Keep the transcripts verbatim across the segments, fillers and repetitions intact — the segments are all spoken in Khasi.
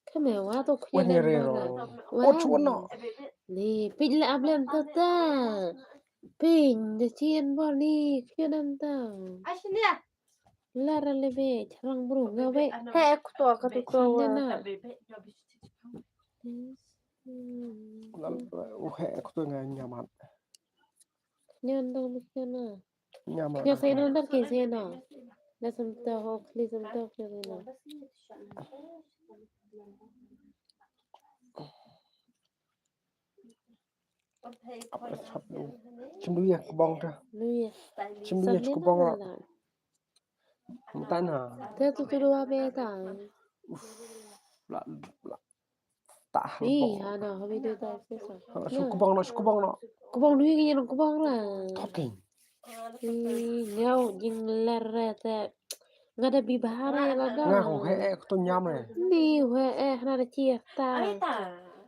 Kham ïa wa to khia. Wan ïa re ro. Ot chuan no. Ni pin la ablem ta ta. Pin de chien bor ni khia dan ta. La ra le be charang bru nga be. He ek to ka tu ko. Sandana. Lal u he ek to nga nyamat. Nyan dong mi khia na. Nyamat. Khia sai na dar ki sai na. La sam ta ho khli sam ta khia sai na. Apa sap lu. Chim lu ya kubong ta. Lu ya. Chim lu ya kubong la. Mata na. Te tu tu dua be ta. Uf. La la. Ta. Ni ha na ha be ta se sa. Su kubong no, su kubong no. Kubong lu ya kubong la. Thot king. Ih, ngau jingler te. Nga da bi bahar ïa la dong. Nga ko he eh ko to nyam eh. Ni he eh hana da chia ta.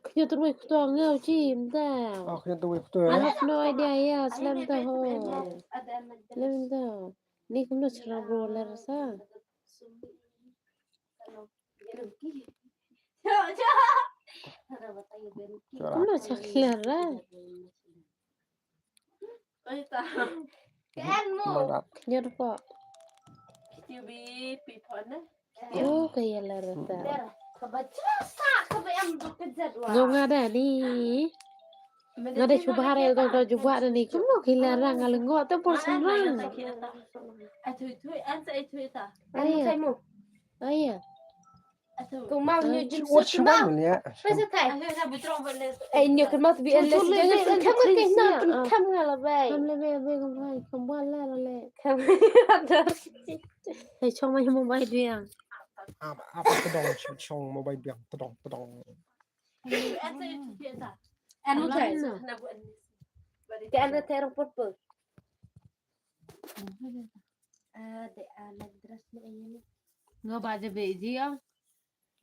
Khñiot rwai ko to ngau chim ta. Oh, khñiot rwai ko to eh. I have no idea, yeah, slem ta ho. Slem ta. Ni kumno chra bro ler sa. Kumno chra ler ra. Oi ta. Ken mo. Madak. Nyer ko. Kiwi pi phone. Oh, ka ya la rata. Ka ba chra sa, ka ba em dok ka jadwa. Ngo nga da ni. Nga da chuba re ko to juba da ni. Kumno ki la rang al ngo ta por san rang. Ai thui thui, an sa ai thui ta. Ai ya. Ai ya. Kumau ñu jin suk na. Pesa tai. Ai ñu kumau bi en les. Kam ke na kam nga la bai. Kam le bai bai kam bai kam ba la la le. Kam. Hei chong mai mo bai diang. Apa apa tedong chong mo bai diang tedong tedong. Anu tai. Ke anu tai rong pot pot. Ah, de ah, la dress ni ayo ni. Nga ba je be ji ah.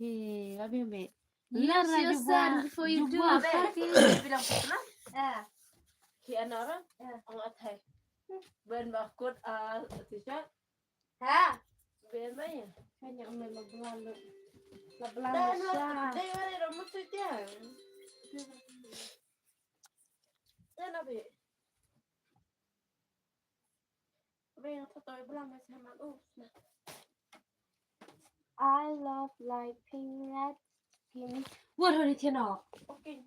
He, abi be. Use your sun before you do it. Bilang pernah? Ah. Ki anara? Ah. Ang atai. Ben bakut ah t-shirt. Ha. Ben ba ya? Kan yang main labelan. Labelan sa. Dai wale ro mutu dia. Ya nabi. I love light pink, red, pink. What are you know? Okay,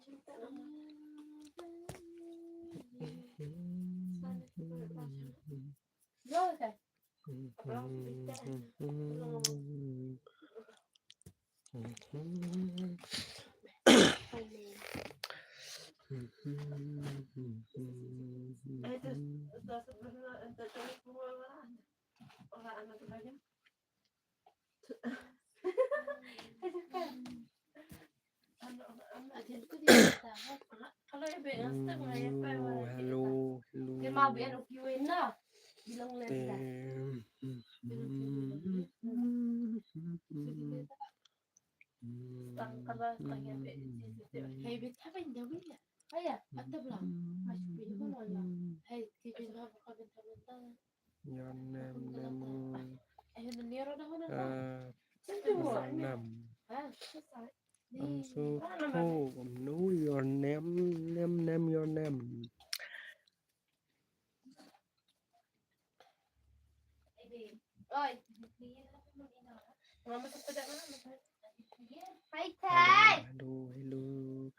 Hello, hello. Your name, name. Uh, name. I'm so cool. Know your name, name, name, your name. Hello, hello.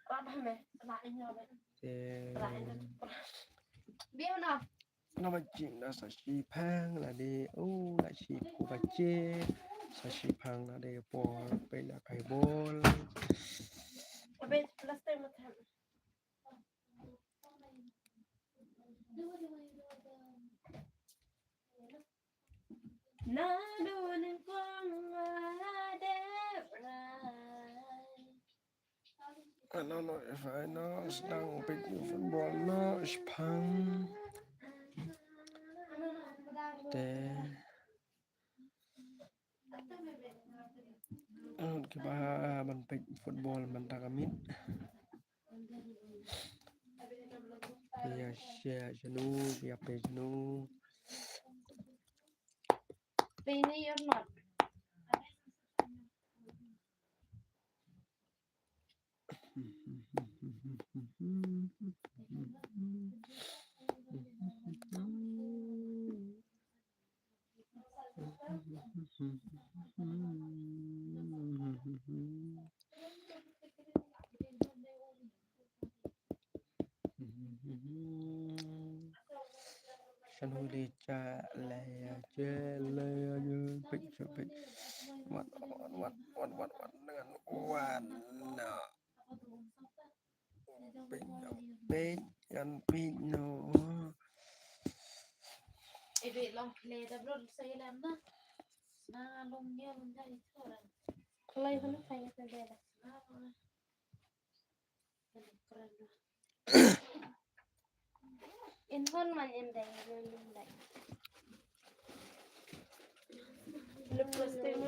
Nga ba jin da sa shi phang la de, oh, la shi ko ba je sa shi phang la de por pe la kai bol. Na do ning kwang la de rai. I don't know if I know, sdang peit football no, shipang. Te. Anut kiba ban peit football mynta ka miet. Ïa share shano, ïa peit shano. Pini you're not. Chan hu di cha le ya che le ya ju pik chu pik. Wan wan wan wan wan wan dengan wan na. Pik pik yan pik no. Ebe long le da bro sa ilam na. Na long ya long da itu orang. Kalau itu lu saya tu dia dah. In hon man in dai in dai.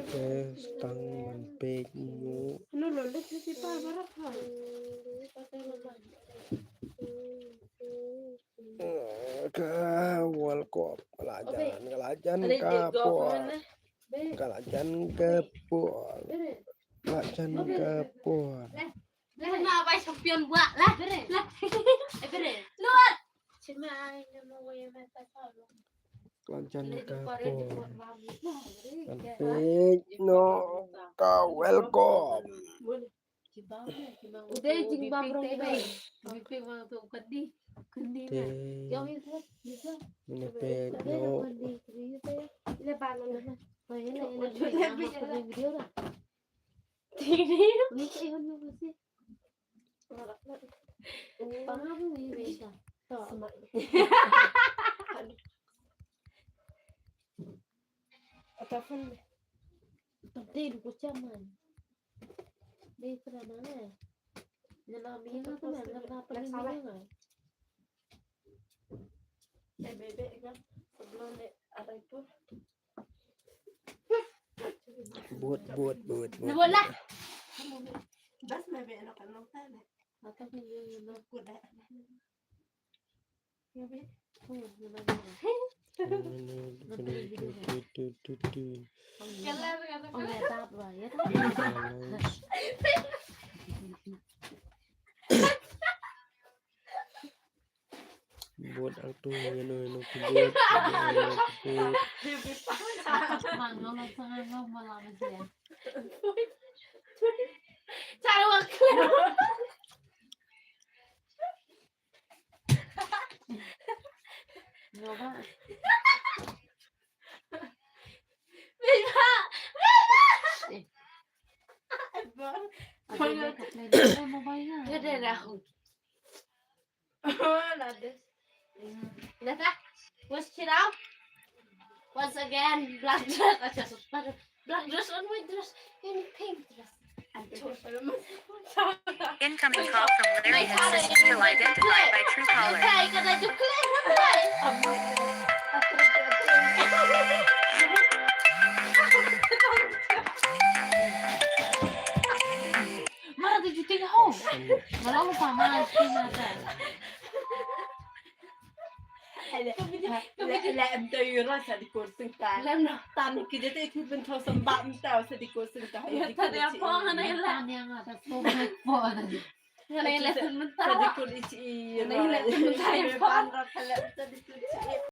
Te stang man pek ngu. Anu lo le si pa barak ha. Ka World Cup, ka la jan, ka la jan ka por. Ka la jan ka por. Ka la jan ka por. Lah, na bai champion buat lah. Lah. Eh, bere. Luat. Cuma ai nama wei mata kau. Ka la jan ka por. Kan pek no ka World Cup. Udah jingbang rong bai. Bipik bang tu kedi. Kedi. Yang itu, itu. Ini pek no. Kedi, kedi itu ya. Ini balon. Oh, ini, ini. Video lah. Ini kayak yang mana sih? Pangam ni beda. Semak. Ataupun penting du kucaman. Dia pernah mana? Nana mina tu mana? Nana pernah mina? Eh, bebek kan sebelum dek ada itu. Bot bot bot bot. Bot lah. Bas bebek nak kan nonton dek. Mata pun dia nak kuda. Ya be. Kalau kata. Oh ya tak lah ya tak. Bot ang tu, ino ino ki bot, ino ino ki bot. Mang ngau lang sang ngau malam aja ya. Cara wakil. Nyoba. Beba. Beba. Ada dia kat lain. Ada mobile lah. Ada dah. Oh, lades. Dah tak? Wash it out. Once again, black dress. Acha, super. Black dress on white dress. In pink dress. Incoming call from Larry Henson. You'll identify by Truecaller. Okay, kada jukle. Mara tu juting ho. Mara lu sama sih mata. Ele, ele, ele em te yura sa di kursing ta. Lem no. Tani ki jete itu bentuk sembah em te sa di kursing ta. Ya, tadi apa ngana ele? Tani yang ada sembah po tadi. Ngana ele sementara. Sa di kur ichi. Ngana ele sementara. Pan ra pala sa di kur ichi.